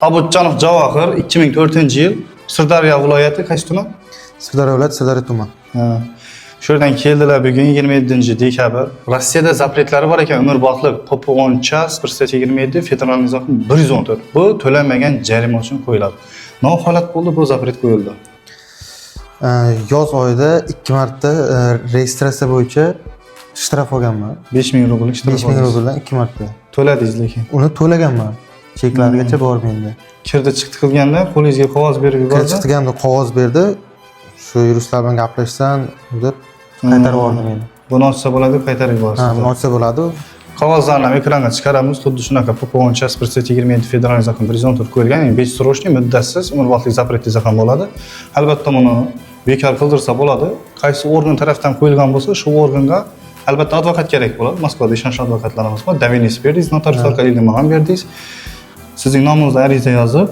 Obidjonov Javohir, 2004-yil, Sirdaryo viloyati, qaysi tuman? Sirdaryo viloyati, Sirdaryo tuman. Ha. Shu yerdan keldilar bugun, 27 dekabr. Rossiyada запрет lari bor ekan, umrbodlik ПП 10 час 127, федеральный закон 114. Bu to'lanmagan jarima uchun qo'yiladi. Nima holat bo'ldi, bu запрет qo'yildi? Yoz oyida ikki marta registratsiya bo'yicha shtraf olganman. 5000 rubllik shtraf 5000 oldingiz. Rubldan ikki marta. To'ladingiz lekin. Uni to'laganman. Cheklargacha bor menda. Kirdi chiqdi qilganda qo'lingizga qog'oz berib Kirib yubordi. chiqdiganda qog'oz berdi. Shu yuristlar bilan gaplashsan deb qaytarib yubordi meni. Buni ochsa bo'ladi deb qaytarib yubordi. Ha, buni ochsa bo'ladi. Qog'ozlarni ham ekranga chiqaramiz. Xuddi shunaqa ПП 10 час 127, федеральный закон 114 qo'yilgan, ya'ni бессрочный, muddatsiz, umrbodlik запрет desa ham bo'ladi. Albatta, buni bekor qildirsa bo'ladi. Qaysi organ tarafdan qo'yilgan bo'lsa, shu organga albatta advokat kerak bo'ladi. Moskvada ishonchli advokatlarimiz bor. Доверенность berdingiz, notarius orqali nima ham berdingiz. Sizning nomingizda ariza yozib,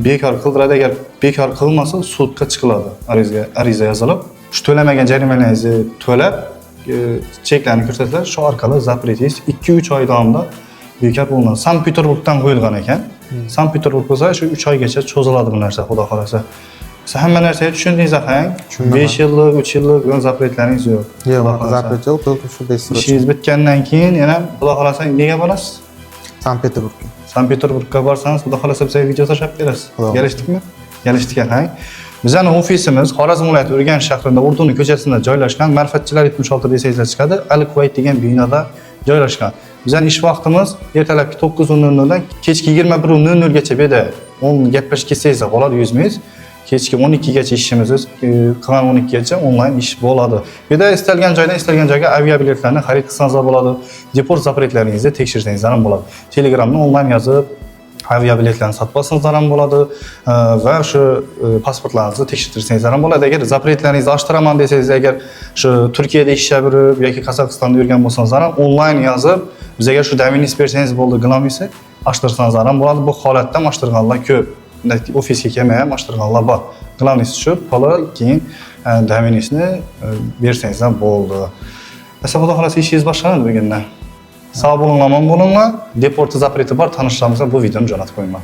bekor qildiradi. Agar bekor qilmasa, sudga chiqiladi. Ariza yozilib, shu to'lamagan jarimalaringizni to'lab, cheklarni ko'rsatiladi. Shu orqali запрет ingiz 2-3 oy davomida bekor bo'linadi. Sankt Peterburgdan qo'yilgan ekan. Sankt Peterburg bo'lsa, shu 3 oygacha cho'ziladi bu narsa, xudo xohlasa. Siz hamma narsaga tushundingiz, ahang? Tushundim. 5 yillik, 3 yillik запрет laringiz yo'q. Yo'q, Xudo xohlasa. Запрет yo'q, только shu бессрочный. Ishingiz bitgandan keyin yana, xudo xohlasa, nega borasiz? Sankt Peterburgga. Sankt Peterburgga borsangiz, xudo xohlasa, bizga video tashlab berasiz. Xudo xohlasa. Kelishdikmi? Kelishdik, ahang. Bizani ofisimiz Xorazm viloyati, Urganch shahrida, Urduni ko'chasida joylashgan. Ma'rifatchilar 76 desangizlar chiqadi. Al Kuvayt degan binoda joylashgan. Bizani ish vaqtimiz ertalabki 9:00 dan kechki 21:00 gacha. Bu yerda 10 gaplashib kelsangizlar bo'ladi yuzma-yuz. Kechki 12 gacha ishimiz, qilgan 12 gacha onlayn ish bo'ladi. Bu yerda istalgan joydan istalgan joyga aviabiletlarni xarid qilsangizlar bo'ladi. Deport запрет laringizni tekshirsangizlar ham bo'ladi. Telegramni onlayn yozib, aviabiletlarni sotib olsangizlar ham bo'ladi va shu pasportlaringizni tekshirtirsangizlar ham bo'ladi. Agar запрет laringizni ochtiraman desangiz, agar shu Turkiyada ishlab yurib yoki Qozog'istonda yurgan bo'lsangizlar ham, onlayn yozib, bizga shu доверенность bersangiz bo'ldi, главный si, ochtirsangizlar ham bo'ladi. Bu holatda ham ochtirganlar ko'p. Ofisga kelmay ham ochtirganlar bor. Главный si shu puli, keyin доверенность ni bersangiz ham bo'ldi. Masalan, xudo xohlasa, ishingiz boshlanadi bugundan. Sog' bo'linglar, omon bo'linglar. Deporti запрет i bor tanishlarimizga bu videoni jo'natib qo'yinglar.